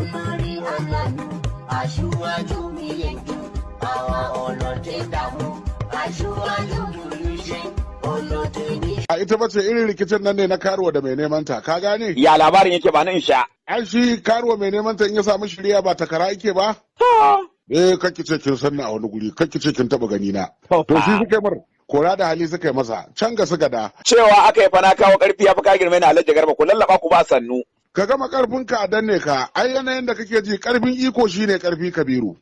Olórí aláàánú, aṣíwájú mi yẹjú, àwa ọlọ́tẹ̀ dààmú, aṣíwájú kìí ọlọ́tẹ̀ ní. A ita bace, irin rikicin nan ne na karuwa da mai neman ta, ka gane? Ya labarin yake? Ba nan sha. Ai shi karuwa mai neman ta, in ya samu shirya ba takara yake ba. Eh, kakki ce kin sanna a wani guri, kakki ce kin taba gani na. To shi suka yi mar kora da hali suka yi masa can ga suka da. Cewa aka yi fa na kawo karfi ya fi ka girme ni, Alhaji Garba, ku lallaba ku ba sannu. Ka gama karfin ka a danne ka. Ai yanayin da kake ji, karfin iko shine karfi, Kabiru.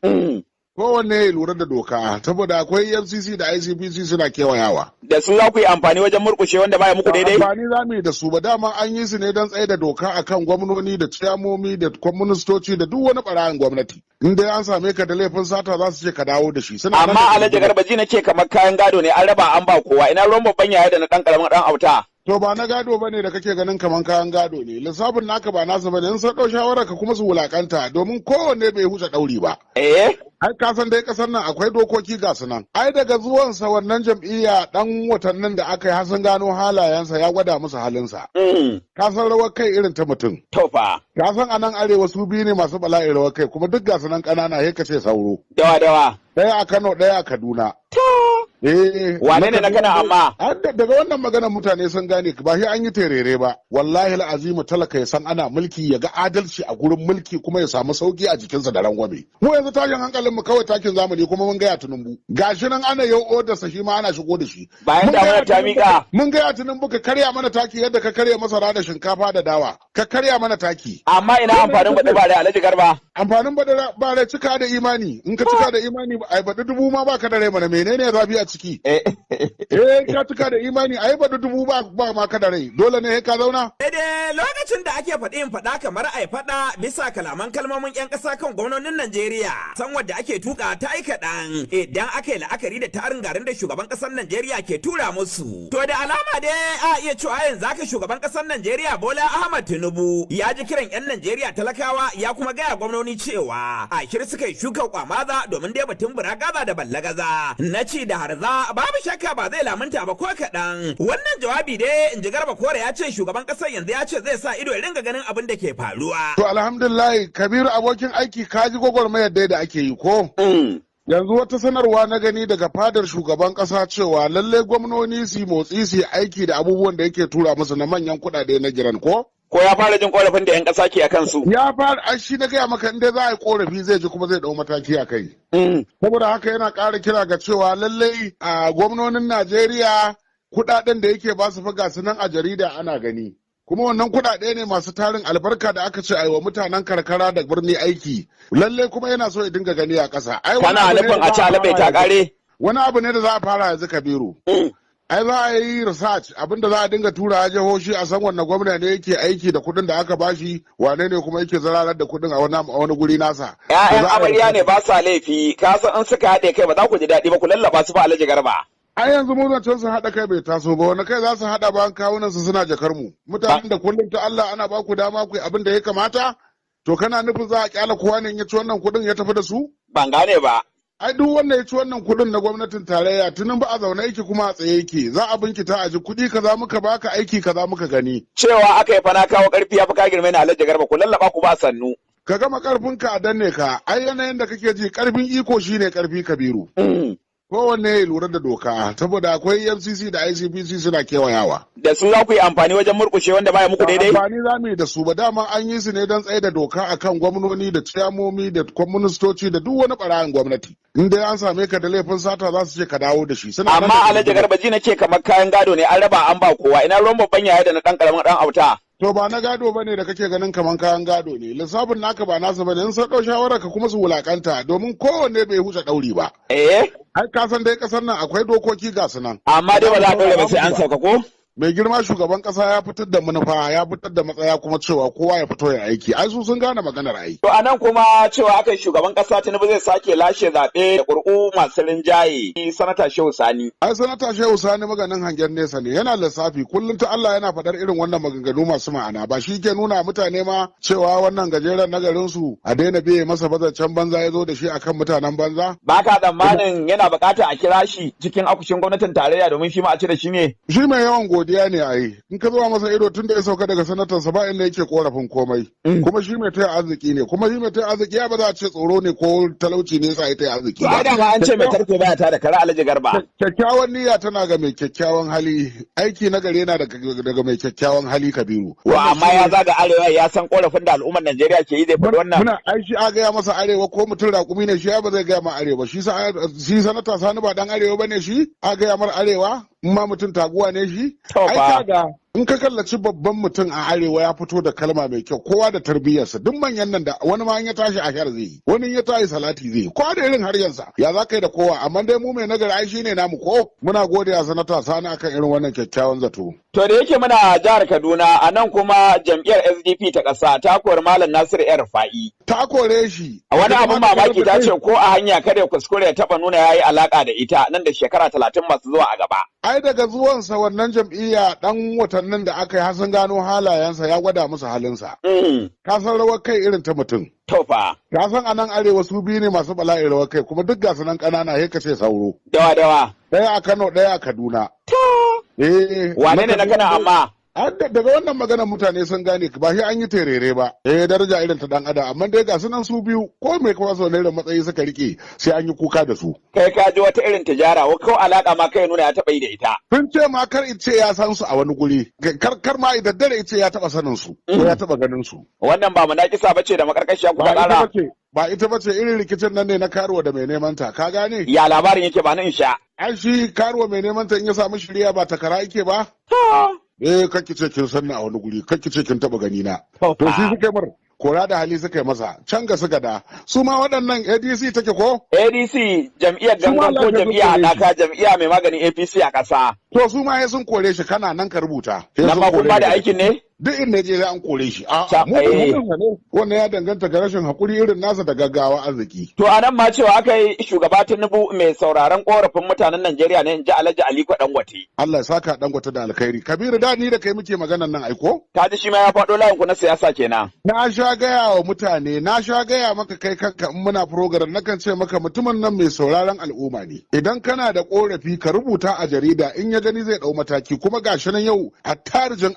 Kowanne ya lura da doka, saboda akwai EFCC da ICPC suna kewayawa. Da su za ku yi amfani wajen murkushe wanda baya muku daidai? Amfani za mu yi da su ba, dama an yi su ne don tsaye da doka akan gwamnoni da ciyamomi da kwaministoci da duk wani barayin gwamnati. In dai an same ka da laifin sata, za su ce ka dawo da shi. Suna nan Amma da Alhaji Garba, ji nake kamar kayan gado ne, an raba an ba kowa. Ina ruwan babban yaya da na dan karamin dan auta? To ba na gado bane da kake ganin kaman kayan gado ne. Lissafin naka ba nasa bane. In sun ɗau shawarar ka kuma su wulakanta, domin kowanne bai huce ɗauri ba. Eh? Ai ka san dai kasar nan akwai dokoki, ga su nan. Ai daga zuwansa wannan jam'iyya, dan watannin da aka yi, har sun gano halayensa, ya gwada musu halinsa. Ka san rawar kai irin ta mutum. To fa. Ka san a nan arewa su biyu ne masu bala'in rawar kai, kuma duk ga su nan ƙanana, sai ka ce sauro. Dawa dawa. Ɗaya a Kano, ɗaya a Kaduna. To. Eh. Wane ne na Kano amma? Daga wannan maganar mutane sun gane, ba sai an yi terere ba. Wallahi azimu, talaka ya san ana mulki, ya ga adalci a gurin mulki, kuma ya samu sauki a jikinsa da rangwame. Mu yanzu tashin hankalin mu kawai takin zamani, kuma mun gaya Tinubu. Gashi nan ana yau odarsa, shi ma ana shigo da shi. Bayan Mun gaya damuna ta Tinubu. miƙa. Mun gaya Tinubu, ka karya mana taki yadda ka karya masara da shinkafa da dawa. Ka karya mana taki. Amma ina amfanin baɗi ba da, Alhaji Garba? Amfanin baɗi ba rai, cika da imani. In ka cika da imani, ai baɗi dubu ma baka da rai mana, menene zafi a ciki? Eh. Eh, ka cika da imani, ai baɗi dubu ba ma ka da rai. Dole ne ka zauna. Daidai lokacin da ake faɗi in faɗa kamar ai faɗa bisa kalaman kalmomin 'yan ƙasa kan gwamnonin Najeriya. San wadda ake tuka ta yi kaɗan idan aka yi la'akari da tarin garin da shugaban ƙasar Najeriya ke tura musu. To da alama dai a iya cewa yanzu haka shugaban ƙasar Najeriya Bola Ahmad Tinubu ya ji kiran 'yan Najeriya talakawa, ya kuma gaya gwamnoni cewa a shir suka yi shuka kwamaza, domin dai batun gaza da ballagaza na ci da harza babu shakka ba zai lamunta ba ko kaɗan. Wannan jawabi dai, in ji Garba Kore, ya ce shugaban ƙasar yanzu ya ce zai sa ido ya ringa ganin abin da ke faruwa. To alhamdulillah, Kabiru abokin aiki, ka ji gwagwarmayar dai da ake yi ko? Yanzu wata sanarwa na gani daga fadar shugaban kasa cewa lallai gwamnoni su motsi, su aiki da abubuwan da yake tura musu na manyan kuɗaɗe na grant ko? Ko ya fara jin korafin da 'yan ƙasa ke a kansu? Ya fara, ai shi na gaya maka, inda za a yi korafi zai ji kuma zai ɗau mataki a kai. Saboda haka yana ƙara kira ga cewa lallai a gwamnonin Najeriya, kuɗaɗen da yake ba su fa ga su nan a jarida ana gani. Kuma wannan kuɗaɗe ne masu tarin albarka da aka ce a yi wa mutanen karkara da birni aiki. Lallai kuma yana so ya dinga gani a ƙasa. Ai wani Kana abu ne nufin da a ci za a alabai fara ta yanzu. ƙare? Wani abu ne da za a fara yanzu, Kabiru. Ai za a yi research, abinda za a dinga tura jihohi, a san wanne gwamna ne yake aiki da kuɗin da aka bashi, wane ne kuma yake zararar da kuɗin a wani guri nasa. ‘Ya'yan To za a yi amarya ne ba sa laifi, ka san in suka haɗe kai ba za ku ji daɗi ba, ku lallaba su fa, Alhaji Garba. Ai yanzu mu zancen su haɗa kai bai taso ba. Wani kai za su haɗa bayan kawunan su suna jakar mu? Mutanen da kullum ta Allah ana ba ku dama ku yi abin da ya kamata, to kana nufin za a kyala kowa ne in ya ci wannan kuɗin ya tafi da su? Ban gane ba. Ai duk wanda ya ci wannan kuɗin na gwamnatin tarayya, tunin ba a zaune yake kuma a tsaye yake. Za a binkita a ji kuɗi kaza muka baka, aiki kaza muka gani. Cewa aka yi fa na kawo ƙarfi ya fi ka girme ni, Alhaji Garba, ku lallaba ku ba sannu. Ka gama karfinka a danne ka. Ai yanayin da kake ji, karfin iko shine karfi, Kabiru. Kowanne ya lura da doka, saboda akwai EFCC da ICPC suna kewayawa. Da su za ku yi amfani wajen murkushe wanda baya muku daidai? Amfani za mu yi da su ba, dama an yi su ne don tsaye da doka akan gwamnoni da ciyamomi da kwaministoci da duk wani barayin gwamnati. In dai an same ka da laifin sata, za su ce ka dawo da shi. Suna nan Amma da Alhaji Garba, ji nake kamar kayan gado ne, an raba an ba kowa. Ina ruwan babban yaya da na dan karamin dan auta? To ba na gado bane da kake ganin kaman kayan gado ne. Lissafin naka ba nasa bane. In sun ɗau shawarar ka kuma su wulakanta, domin kowanne bai huce ɗauri ba. Eh? Ai ka san dai kasar nan akwai dokoki, ga su nan. Amma dai ba za a ɗaure ba sai an sauka ko? Mai girma shugaban kasa ya fitar da manufa, ya fitar da matsaya kuma cewa kowa ya fito ya aiki. Ai su sun gane maganar ai. To anan kuma cewa aka yi shugaban kasa Tinubu zai sake lashe zaɓe da ƙuri'u masu rinjaye, Sanata Shehu Sani. Ai Sanata Shehu Sani maganin hangen nesa ne, yana lissafi. Kullum ta Allah yana faɗar irin wannan maganganu masu ma'ana. Ba shi ke nuna mutane ma cewa wannan gajeren nagarin su a daina biye masa bazancen banza ya zo da shi akan mutanen banza. Ba ka tsammanin yana buƙatar a kira shi cikin akushin gwamnatin tarayya domin shi ma a ci da shi ne? Shi mai yawan godiya. godiya ne a yi. In ka zuba masa ido, tun da ya sauka daga sanatansa ba inda yake korafin komai. Kuma shi mai taya arziki ne, kuma shi mai taya arziki ya ba za a ce tsoro ne ko talauci ne sa ya taya arziki To ai ba. dama an ce mai tarko baya ta da kara, Alhaji Garba. Kyakkyawan niyya tana ga mai kyakkyawan hali, aiki na gari yana daga mai kyakkyawan hali, Kabiru. To amma ya zaga arewa, ya san korafin da al'ummar Najeriya ke yi, zai faɗi wannan? Muna ai shi a gaya masa arewa ko mutum raƙumi ne shi, ya ba zai gaya ma arewa. Shi shi sanata Sani ba dan arewa bane shi, a gaya mar arewa in ma mutum taguwa ne shi. To Ai fa. kaga in ka kallaci babban mutum a arewa ya fito da kalma mai kyau, kowa da tarbiyyarsa. Duk manyan nan da wani ma in ya tashi ashar zai yi, wani in ya tashi salati zai yi, kowa da irin haryansa, ya za ka yi da kowa? Amma dai mu mai nagari ai shine namu, ko muna gode a sanata Sani akan irin wannan kyakkyawan zato. To da yake muna jihar Kaduna, a nan kuma jam'iyyar SDP ta ƙasa ta kori Malam Nasiru El Rufa'i. Ta kore shi. A wani abin mamaki ta ce ko a hanya kada ya kuskure ya taɓa nuna ya yi alaƙa da ita nan da shekara 30 masu zuwa a gaba. Ai daga zuwansa wannan jam'iyya dan watannin da aka yi har sun gano halayensa, ya gwada musu halinsa. Ka san rawar kai irin ta mutum. To fa. Ka san a nan arewa su biyu ne masu bala'in rawar kai, kuma duk gasu nan ƙanana sai ka ce sauro. Dawa dawa. Ɗaya a Kano, ɗaya a Kaduna. To. Eh. Wane ne na Kano amma? Daga wannan maganar mutane sun gane, ba shi an yi terere ba. Eh, daraja irin ta dan adam, amma dai ga sunan su biyu, ko mai kuma sau irin matsayi suka rike sai an yi kuka da su. Kai ka ji wata irin tijara, ko alaƙa ma kai nuna ya taɓa yi da ita. Sun ce ma kar ice ya san su a wani guri, kar ma idan dare ice ya taba sanin su ko ya taba ganin su. Wannan ba munakisa bace da makarkashiya kuka Ba ita ƙara? bace, ba ita bace, irin rikicin nan ne na karuwa da mai neman ta, ka gane? Ya labarin yake, ba na in sha? Ai shi karuwa mai neman ta in ya samu shirya ba takara yake ba. Eh, kakki ce kin san ni a wani guri, kakki ce kin taba gani na. To To shi fa. suka yi mar kora da hali suka yi masa can ga suka da su ma waɗannan ADC take ko? ADC, jam'iyyar Su ma gangan ko lafiya sun jam'iyyar kore shi. haɗaka, jam'iyya mai maganin APC a ƙasa. To su ma sai sun kore shi, kana nan ka rubuta. Sai Nan sun ma kun kore ba da shi. aikin ne? Duk inda je sai an kore shi. A mu mutunsa ne. Wannan ya danganta ga rashin hakuri irin nasa da gaggawa arziki. To a nan ma cewa aka yi shugaba Tinubu mai sauraron korafin mutanen Najeriya ne, in ji Alhaji Aliko Dangote. Allah ya saka Dangote da alkhairi. Kabiru, da ni da kai muke maganan nan aiko? Ka ji shi ma ya faɗo layin ku na siyasa kenan. Na sha gaya wa mutane, na sha gaya maka kai kanka in muna program, nakan ce maka mutumin nan mai sauraron al'umma ne. Idan kana da korafi ka rubuta a jarida, in ya gani zai dau mataki. Kuma gashi nan yau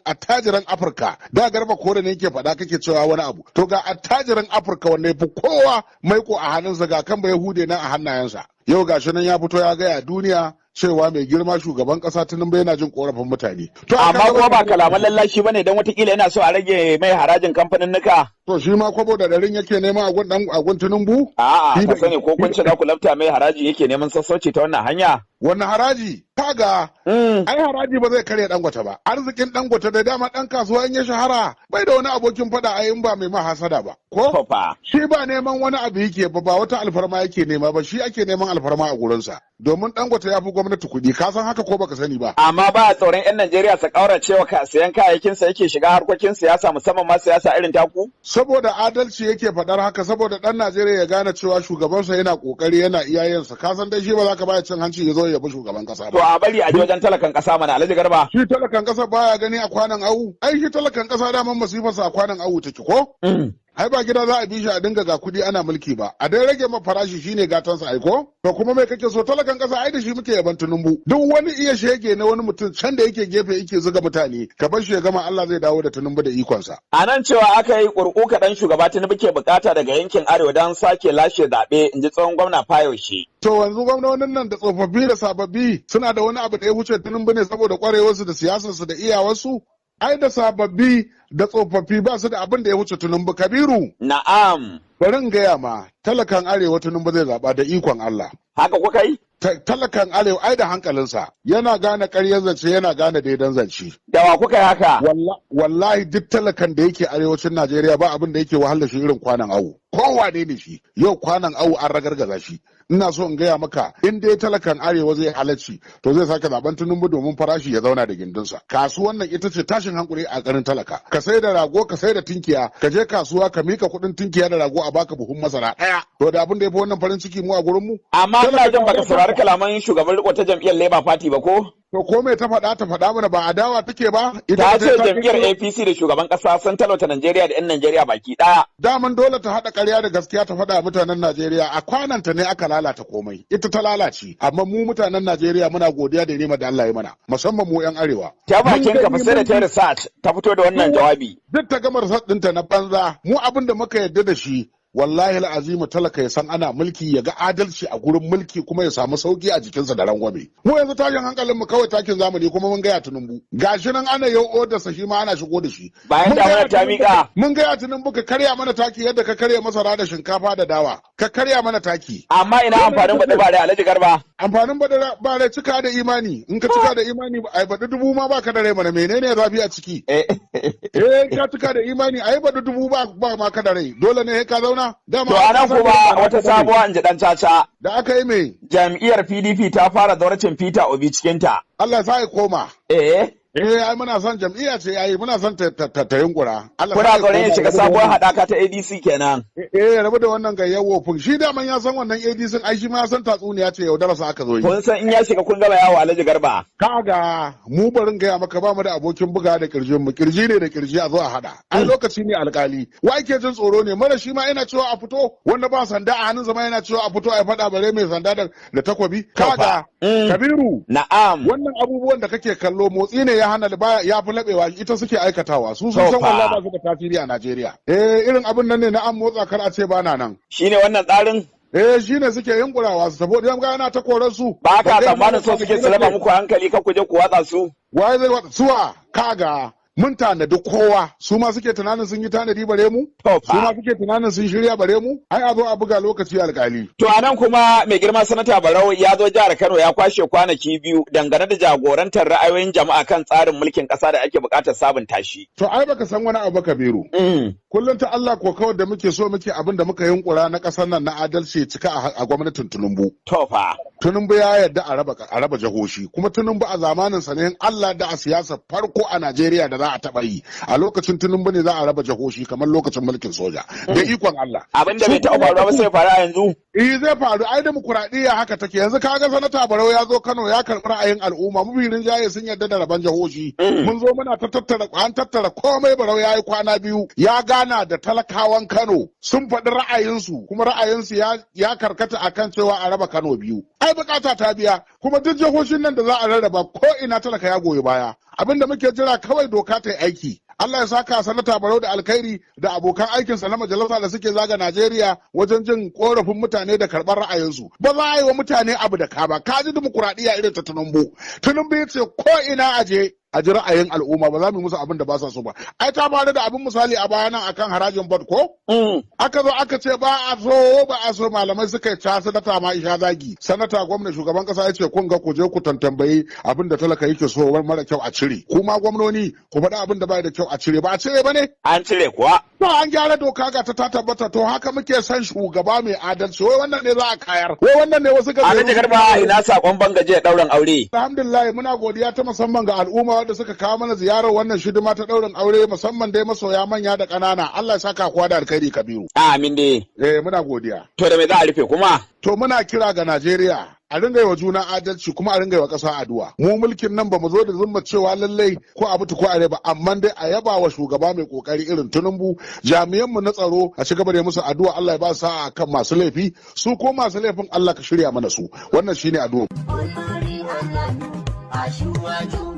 attajiran Afirka, da Garba Kore ne yake faɗa kake cewa wani abu. To ga attajiran Afirka wanda ya fi kowa maiko a hannunsa, ga kan Yahude nan a hannayensa. Yau gashi nan ya fito ya gaya duniya cewa mai girma shugaban kasa Tinubu yana jin korafin mutane. To Amma kuma ba kalaman lallashi bane, don watakila yana so a rage mai harajin kamfanin nuka. To shi ma kwabo da ɗarin yake nema a gun dan a gun Tinubu? A'a, ka sani ko kun ce za ku lafta mai haraji yake neman sassauci ta wannan hanya. Wannan haraji? Kaga ai haraji ba zai karya Dangote ba. Arzikin Dangote da dama dan kasuwa in ya shahara bai da wani abokin fada a in ba mai mahasada ba. Ko? To fa. Shi ba neman wani abu yake ba, ba wata alfarma yake nema ba, shi ake neman alfarma a gurinsa. Domin Dangote ya fi gwamnati kuɗi, ka san haka ko baka sani ba? Amma ba a tsoron 'yan Najeriya su ƙaurace wa sayan kayayyakinsa yake shiga harkokin siyasa, musamman ma siyasa irin taku? Saboda adalci yake faɗar haka, saboda ɗan Najeriya ya gane cewa shugabansa yana ƙoƙari, yana iyayensa. Ka san dai shi ba za ka baya cin hanci ya zo ya bi shugaban ƙasa To ba. a bari a je wajen talakan ƙasa mana, Alhaji Garba. Shi talakan ƙasa baya gani a kwanan awu. Ai shi talakan ƙasa daman masifarsa a kwanan awu take ko? Ai ba gida za a bi shi a dinga ga kuɗi ana mulki ba. A dai rage ma farashi shine gatansa ai ko? To kuma mai kake so? Talakan ƙasa ai da shi muke yaban Tinubu. Duk wani iya shege na wani mutum can da yake gefe yake zuga mutane, ka bar shi ya gama, Allah zai dawo da Tinubu da ikonsa. A nan cewa aka yi ƙuri'u kaɗan shugaba Tinubu ke bukata daga yankin Arewa don sake lashe zaɓe, in ji tsohon gwamna Fayose. To yanzu gwamnonin nan da tsofaffi da sababbi suna da wani abu da ya wuce Tinubu ne saboda kwarewarsu da siyasarsu da iyawarsu? Ai da sababbi da tsofaffi ba su da abin da ya wuce Tinubu, Kabiru. Na'am. Bari in gaya ma, talakan Arewa Tinubu zai zaɓa da ikon Allah. Haka kuka yi? Talakan Arewa ai da hankalinsa yana gane ƙaryar zance, yana gane daidan zance. Da wa kuka yi haka? Wallahi duk talakan da yake arewacin Najeriya ba abin da yake wahala shi irin kwanan awu. Kowane ne shi, yau kwanan awu an ragargaza shi. Ina so in gaya maka, in dai talakan Arewa zai halarci, to zai sake zaben Tinubu domin farashi ya zauna da gindinsa. Kasuwan nan ita ce tashin hankali a garin talaka. Ka sai da rago, ka sai da tinkiya, ka je kasuwa ka mika kuɗin tinkiya da rago a baka buhun masara ɗaya. To da abin da ya fi wannan farin ciki mu a gurin mu? Amma ina jin baka saurari kalaman shugaban riko ta jam'iyyar Labour Party ba ko? To ko me ta faɗa, ta faɗa mana, ba adawa take ba? Ita Ta ba ce ta jam'iyyar APC da shugaban ƙasa sun talauta Najeriya da 'yan Najeriya baki ɗaya. Daman dole ta haɗa ƙarya da gaskiya ta faɗa mutanen Najeriya. A kwananta ne aka lalata komai, ita ta lalace, amma mu mutanen Najeriya muna godiya da ni'imar da Allah ya mana, musamman mu 'yan arewa. Ta bakin Mun ka gani, fa sai da mun ta yi research ta fito da wannan jawabi. Duk ta gama research ɗinta na banza. Mu abin da muka yarda da shi, wallahi azimu, talaka ya san ana mulki, ya ga adalci a gurin mulki, kuma ya samu sauki a jikinsa da rangwame. Mu yanzu tashin hankalin mu kawai takin zamani, kuma mun gaya Tinubu gashi nan ana yau odarsa, shi ma ana shigo da shi. Bayan Mun damuna gaya ta Tinubu. miƙa. Mun gaya Tinubu, ka karya mana taki yadda ka karya masara da shinkafa da dawa, ka karya mana taki. Amma ina amfanin baɗi ba rai, Alhaji Garba? Amfanin baɗi ba rai, cika da imani. In ka cika da imani, ai baɗi dubu ma baka da rai mana, menene zafi a ciki? Eh, ka cika da imani, ai baɗi dubu ba ma ka da rai, dole ne ka zauna dama. To anan kuma wata sabuwa, in ji ɗan caca. Da aka yi mai? Jam'iyyar PDP ta fara zawarcin Peter Obi cikinta. Allah ya sa ya koma. Eh, ai muna son jam'iyya ce, ai muna son ta yunkura. Allah Kuna sa ya tsoron ya koma, shiga rabu da sabuwar wannan. haɗaka ta ADC kenan. Eh, rabu da wannan gayyar wofin. Shi daman ya san wannan ADC, ai shi ma ya san tatsuniya ce, yaudara sa aka zo yi. Kun san in ya shiga kun gama yawo, Alhaji Garba. Kaga, mu barin gaya maka, ba mu da abokin buga da kirjin mu, kirji ne da kirji, a zo a hada. Ai lokaci ne alkali. Wa ake jin tsoro ne? Mara shi ma yana cewa a fito, wanda ba sanda a hannun ma yana cewa a fito a fada, bare mai sanda da takobi. Kaga, Kabiru. Na'am. Wannan abubuwan da kake kallo motsi ne ya hana ba ya fi labewa, ita suke aikatawa. Su sun san Tofa. wallahi ba su da tasiri a Najeriya. Eh, irin abin nan ne na an motsa kar a ce ba na nan. Shine wannan tsarin? Eh, shine suke yunkurawa su tafi. Yan ga ana ta korar su. Ba ka Ba zai tsammanin so suke su raba muku hankali kan ku je ku watsa su? Waye zai watsa suwa? Kaga, mun tanadi kowa. Su ma suke tunanin sun yi tanadi bare mu? Tofa. Su ma suke tunanin sun shirya bare mu? Ai a zo a buga, lokaci alkali. To a nan kuma mai girma Sanata Barau ya zo jihar Kano ya kwashe kwanaki 2 dangane da jagorantar ra'ayoyin jama'a kan tsarin mulkin ƙasa da ake buƙatar sabunta shi. To ai baka san wani abu ba, Kabiru. Kullum ta Allah ko kawai da muke so muke abin da muka yunkura na ƙasar nan na adalci cika a gwamnatin Tinubu. Tofa. Tinubu ya yarda a raba jihohi, kuma Tinubu a zamanin sa ne in Allah da a siyasa farko a Najeriya da za a taba yi a lokacin Tinubu ne za a raba jihohi kamar lokacin mulkin soja, da ikon Allah. Abin da bai taɓa faruwa ba sai faru a yanzu. Eh, zai faru ai, demokuraɗiyya haka take. Yanzu kaga Sanata Barau ya zo Kano ya karɓi ra'ayin al'umma, mu rinjaye sun yarda da raban jihohi. Mun zo muna ta tattara, an tattara komai. Barau ya yi kwana 2 ya gana da talakawan Kano, sun faɗi ra'ayinsu, kuma ra'ayinsu ya karkata akan cewa a raba Kano biyu. Ai bukata ta biya, kuma duk jihohin nan da za a rarraba, ko ina talaka ya goyi baya. Abinda muke jira kawai doka ta yi aiki. Allah ya saka Sanata Barau da alkhairi da abokan aikinsa na majalisa da suke zaga Najeriya wajen jin korafin mutane da karɓar ra'ayinsu. Ba za a yi wa mutane abu da ka ba. Ka ji dimokuraɗiyya irin ta Tinubu. Tinubu ya ce ko ina aje a ji ra'ayin al'umma, ba za mu yi musu abin da ba sa so ba. Ai ta faru da abin misali a baya nan akan harajin board ko? Aka zo aka ce ba a so, ba a so, malamai suka yi ca, sanata ma isha zagi. Sanata, gwamna, shugaban kasa ya ce kun ga, ku je ku tantambayi abin da talaka yake so mara kyau a cire. Kuma gwamnoni ku faɗi abin da bai da kyau a cire. Ba a cire ba ne? An cire kuwa. To an gyara doka, ga ta tabbata. To haka muke son shugaba mai adalci. Wai wannan ne za a kayar. Wai wannan ne wasu ga Alhaji Garba, ina sakon bangaje ɗaurin aure? Alhamdulillah, muna godiya ta musamman ga al'umma wanda suka kawo mana ziyarar wannan shidima ta ɗaurin aure, musamman dai masoya manya da ƙanana. Allah ya saka kowa da alkhairi, Kabiru. Amin dai. Eh, muna godiya. To da me za a rufe kuma? To muna kira ga Najeriya a ringa yi wa juna adalci, kuma a ringa yi wa ƙasa addu'a. Mu mulkin nan ba mu zo da zumma cewa lallai ko a mutu ko a ba, amma dai a yaba wa shugaba mai kokari irin Tinubu. Jami'an mu na tsaro a ci gaba da musu addu'a, Allah ya ba su sa'a kan masu laifi, su ko masu laifin Allah ka shirya mana su. Wannan shine addu'a. Olórí aláàánú, aṣíwájú.